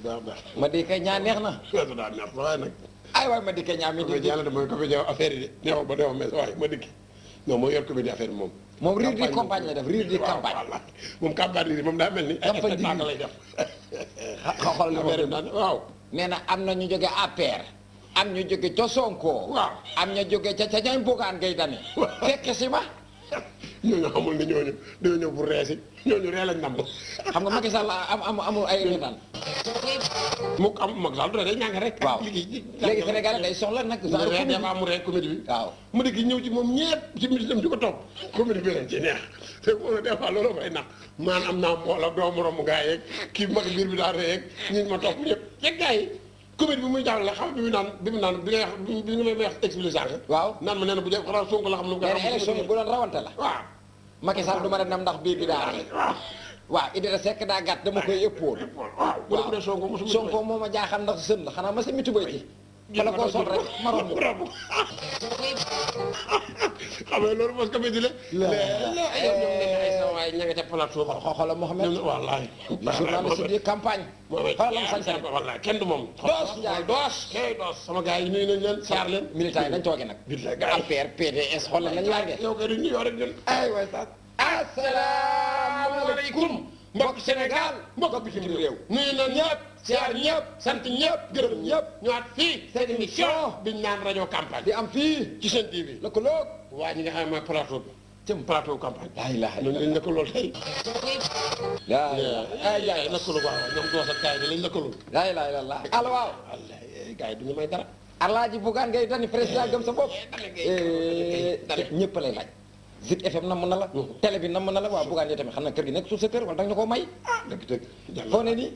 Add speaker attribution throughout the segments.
Speaker 1: ma di kay ñaa neex na.
Speaker 2: weesu daa neex waaye nag.
Speaker 1: ay waay ma di kay ñaa mi di.
Speaker 2: yàlla de mooy comédien affaire yi de neexul ba neexul mais waaye ma dikki non mooy yor comédien affaire bi moom.
Speaker 1: moom riir di campagne la def riir di campagne.
Speaker 2: waaw moom campagne bi moom daa mel ni.
Speaker 1: campagne bi
Speaker 2: ay lay def.
Speaker 1: xool li
Speaker 2: affaire bi waaw.
Speaker 1: nee na am na ñu jóge APR. am ñu jóge ca Sonko.
Speaker 2: waaw
Speaker 1: am ñu jóge ca ñooy Bougane Gueye Dany. fekk si ma.
Speaker 2: ñooñu xamul ne ñooñu dañoo ñëw pour reesi ñooñu ree lañ nam.
Speaker 1: xam nga Macky Sall amul ay reetaan.
Speaker 2: mu am Macky Sall day ñàng rek.
Speaker 1: waaw
Speaker 2: léegi
Speaker 1: Sénégal day soxla nag.
Speaker 2: mu ree comédie bi.
Speaker 1: waaw
Speaker 2: mu dikk ñëw ci moom ñëpp ci midi dem di ko topp comédie bi lañ ci neex te moom des fois loolu may nax maan am naa mbooloo doo moromu gaa yeeg kii mag biir bi daa ree yeeg ñi ma topp ñëpp yeeg gaa yi comédie bi muy jàllale xam bi mu naan bi nga may wax expliqué sànq.
Speaker 1: waaw
Speaker 2: naan ma nee na bu dee xanaa Sonko la xam lu mu.
Speaker 1: nee na élection yi bu doon rawante la.
Speaker 2: waaw.
Speaker 1: Macky Sall du ma dem ndax biir bi daa rey. waaw Idrissa Seck daa gàtt dama koy éppool.
Speaker 2: waaw bu dee
Speaker 1: Sonko moo ma jaaxal ndax sën la xanaa ma sa mitu bay ci. bala koo sol rek ma romb.
Speaker 2: xam nga loolu mos comédie la. waaye ña nga ca plateau ba.
Speaker 1: xoolal Mouhamed.
Speaker 2: wallaay.
Speaker 1: journaliste di campagne. xoolal sañ-sañ.
Speaker 2: wallaay kenn du moom.
Speaker 1: doos Ndiaye doos.
Speaker 2: doos sama gars yi nuyu nañ leen siyaar leen.
Speaker 1: militants yi nañ toogee nag. APR PDS xoolal nañ laajee.
Speaker 2: yow kay duñ nuyoo rek ñun.
Speaker 1: ay waay sax. asalaamaaleykum.
Speaker 2: mbokk Sénégal mbokk bitim réew. nuyu nañ ñëpp siyaar ñëpp sant ñëpp gërëm ñëpp ñëwaat fii seen émission biñ naan rajo campagne.
Speaker 1: di am fii
Speaker 2: ci seen TV.
Speaker 1: lëkkaloo.
Speaker 2: waa ñi nga xam ne mooy plateau bi. cëm plateau campagne.
Speaker 1: laa ilaaha
Speaker 2: ñun lañ lëkkaloo tey.
Speaker 1: laa ay jaay
Speaker 2: lëkkaloo waaw ñoom doos ak kaay bi lañ lëkkaloo.
Speaker 1: laa ilaaha illallaah. allo waaw.
Speaker 2: gars yi duñu may dara.
Speaker 1: Alaaji Bougane Gueye Dany président gëm sa bopp. ñëpp lay laaj. Zik FM namm na la. télé bi namm na la waaw Bougane yi tamit xam na kër gi nekk suuf sa kër wala danga ñu koo may.
Speaker 2: dëgg
Speaker 1: foo ne nii.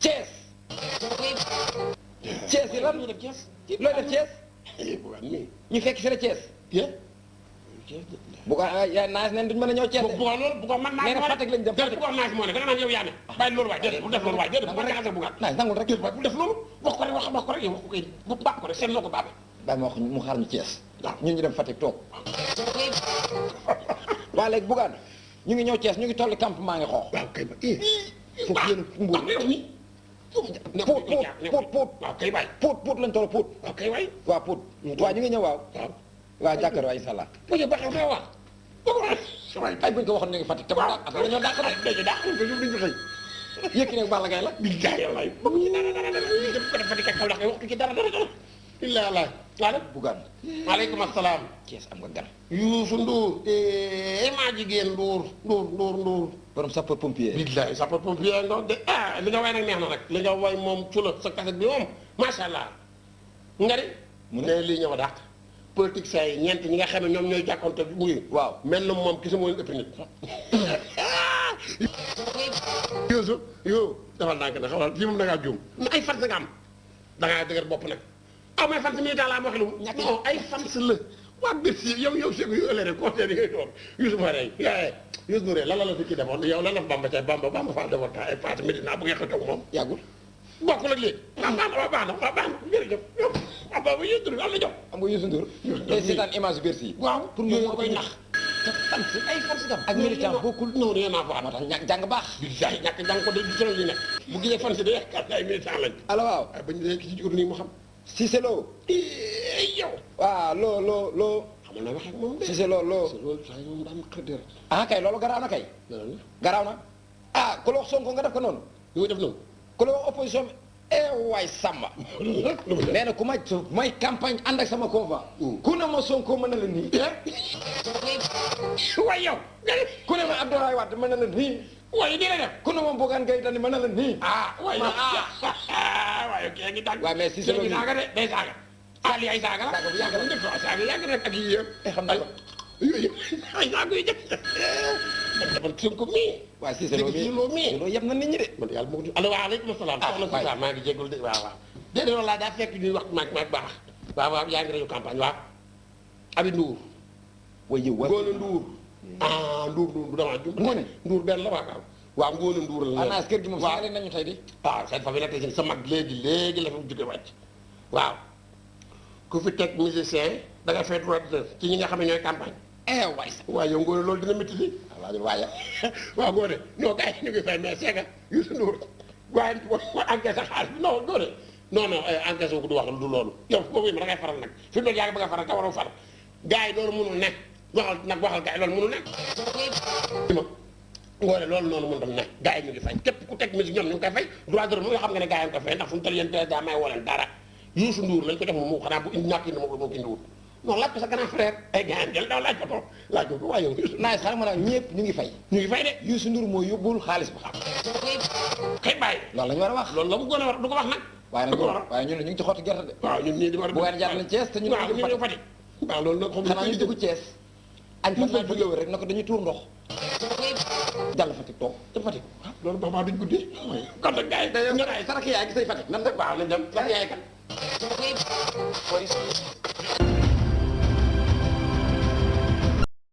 Speaker 1: Thiès. Thiès yi lan.
Speaker 2: looy def Thiès.
Speaker 1: looy def Thiès.
Speaker 2: Bougane mii.
Speaker 1: ñu fekk si la Thiès. Bougane yaa naaj neen duñu mën a ñëw Thiès de.
Speaker 2: Bougane loolu Bougane man
Speaker 1: nee na Fatick lañ dem Fatick.
Speaker 2: Bougane naaj moo ne da nga naan yow yaa ne. bàyyi loolu waay déedéet bu def loolu waay déedéet bu jaxase Bougane.
Speaker 1: naaj nangul rek.
Speaker 2: déedéet waay bu def loolu wax ko rek wax ko rek yow wax ko kay bu baax ko rek seen loo ko baaxee.
Speaker 1: bàyyi ma wax mu xaar ñu Thiès.
Speaker 2: waaw
Speaker 1: ñun ñu dem Fatick toog. waa léegi Bougane ñu ngi ñëw Thiès ñu ngi tolli campement ngi xoox.
Speaker 2: waaw kay ba
Speaker 1: foofu yéen a mbuur. Pout
Speaker 2: waaw kay waay.
Speaker 1: Pout lañ toll Pout.
Speaker 2: waaw kay waay.
Speaker 1: waaw Pout. waaw ñu ngi ñëw waaw.
Speaker 2: waaw.
Speaker 1: waaw jàkkaar waay incha allah.
Speaker 2: bu ñu baaxee nga wax.
Speaker 1: ay buñ ko waxoon ñu ngi Fatick te mu dàq après dañoo dàq rek.
Speaker 2: dañu dàq ko ñoom duñ ko xëy.
Speaker 1: Yékini ak Balla Gaye la.
Speaker 2: bi jaay yàlla yi ba mu ñu dara ñu def ko def Fatick ak Kaolack waxtu ci dara. illa allah. wala.
Speaker 1: Bougane.
Speaker 2: maaleykum asalaam.
Speaker 1: Thiès am nga gan.
Speaker 2: Youssou Ndour. maa jigéen Ndour.
Speaker 1: borom sapeur pompier.
Speaker 2: billahi sapeur pompier nga de li nga way nag neex na nag. li nga way moom cula sa kaset bi moom macha allah. nga di.
Speaker 1: mu
Speaker 2: ne lii ñëw a dàq. politique say ñeent ñi nga xam ne ñoom ñooy jàkkoonte muy.
Speaker 1: waaw
Speaker 2: mel na moom kii sa moo leen ëpp nit. Youssou yow defal naa ko ne xamal fii moom da ngaa juum. ay fans nga am. da ngaa dëgër bopp nag. mais fans militant laa ma wax lu ñàkk non ay fans la. waa Bercy yow Seydou yu ëllëgee conseil yi ngay doon Youssou ma rey Youssou Ndour lan la fi kii defoon yow lan la fa Bamba ca Bamba Fall defoon ta ay Fatou Medina bu ngeen ko toog moom.
Speaker 1: yàggul.
Speaker 2: bokkul ak léegi. baax na jërëjëf yow waaw boobu Youssou Ndour lan la jox.
Speaker 1: am nga Youssou Ndour. day seetaan image Bercy yi.
Speaker 2: waaw
Speaker 1: pour
Speaker 2: yooyu
Speaker 1: nga
Speaker 2: koy nax. te fans ay fans nga am.
Speaker 1: ak militant bokkul.
Speaker 2: non rien à voir.
Speaker 1: moo tax ñàkk jàng baax.
Speaker 2: billahi ñàkk jàng ko de du tëral li nekk. bu gisee fans de yaakaar ay militant lañ.
Speaker 1: allo waaw.
Speaker 2: waaye bañ dee ki ci jur nii mu xam.
Speaker 1: Cissé Lo.
Speaker 2: yow.
Speaker 1: waaw loo.
Speaker 2: xamal na wax ak moom de.
Speaker 1: Cissé Lo.
Speaker 2: loolu saa yi moom daan xëy
Speaker 1: ah kay loolu garaaw na kay. garaaw na. ah ku la wax Sonko nga def ko noonu.
Speaker 2: li muy def noonu.
Speaker 1: ku la wax opposition bi. waay Samba. nee na ku may campagne ànd ak sama convoi. ku ne ma Sonko mën na la nii.
Speaker 2: waaye yow.
Speaker 1: ku ne ma Abdoulaye Wade mën na la nii.
Speaker 2: waaye dina def.
Speaker 1: ku ne ma Bougane Gueye Dany mën na la nii.
Speaker 2: waaye waaye kii ngi tàgg.
Speaker 1: waaw mais si
Speaker 2: kii saaga de day saaga. lii ay saaga la.
Speaker 1: saaga bu yàgg la
Speaker 2: njëkk a saaga yàgg rek ak yii yëpp.
Speaker 1: xam naa ko.
Speaker 2: yooyu ay saaga yu jëkk. dafa Sonko mii.
Speaker 1: waaw Cissé Lo mii loolu yem na nit ñi de.
Speaker 2: man yàlla moo ko allo waaleykum salaam. soxna Cissé maa ngi jégalu de waaw. déedéet loolu laa daa fekk ñuy wax maag baax. waaw yaa ngi rajo campagne waaw. Abi Ndour.
Speaker 1: way yow war
Speaker 2: Ngone Ndour. Ndour damaa jum.
Speaker 1: Ngone
Speaker 2: Ndour benn la waaw Ngone Ndour la.
Speaker 1: anaas kër gi moom sax leen nañu tey di.
Speaker 2: seen fa bi nekk sa mag léegi la fa jóge wàcc. waaw ku fi teg musicien da nga fay droit d'auteur ci ñi nga xam ne ñooy campagne.
Speaker 1: waay sax.
Speaker 2: waaw yow Ngone loolu dina métti si.
Speaker 1: waaye.
Speaker 2: waaw Ngone non gars yi ñu ngi fay mais c'est que Youssou Ndour waaye boo encaissé xaalis bi non góore non non encaissé wu ko du wax du loolu yow boobu da ngay faral nag fi mu doon yaa ngi bëgg a faral te waroo far gars yi loolu mënul nekk waxal gars yi loolu mënul nekk ma ngoone loolu noonu mën tam ne gars yi ñu ngi fay képp ku teg musique ñoom ñu ngi koy fay droit d'heure moom nga xam nga ne gars yi ñu koy fay ndax fu mu toll yéen président may woo leen dara Youssou Ndour lañ ko jox moom xanaa bu indi ñàkk indi moo ko indiwul non laaj ko sa grand frère ay gars yi jël daw laaj ko toog laaj ko waaye yow
Speaker 1: naaj xanaa ma naan ñëpp ñu ngi fay
Speaker 2: ñu ngi fay de
Speaker 1: Youssou Ndour moo yóbbul xaalis ba
Speaker 2: xëy bàyyi
Speaker 1: loolu la ñu war a wax
Speaker 2: loolu la mu gën a war du ko wax nag
Speaker 1: waaye ñun ñu ngi ci xottu gerte de
Speaker 2: waaw ñun nii di war a
Speaker 1: bu ngeen jàpp ne Thiès te ñu
Speaker 2: ñu Fatick waaw loolu nag
Speaker 1: xanaa ñu dugg Thiès añ fa naa jóge rek na ko dañuy tuur ndox jàll Fatick toog
Speaker 2: te Fatick loolu baax duñ guddi kon nag gars yi
Speaker 1: sarak yaay gi say Fatick nan rek
Speaker 2: waaw nañ dem sarak yaay kan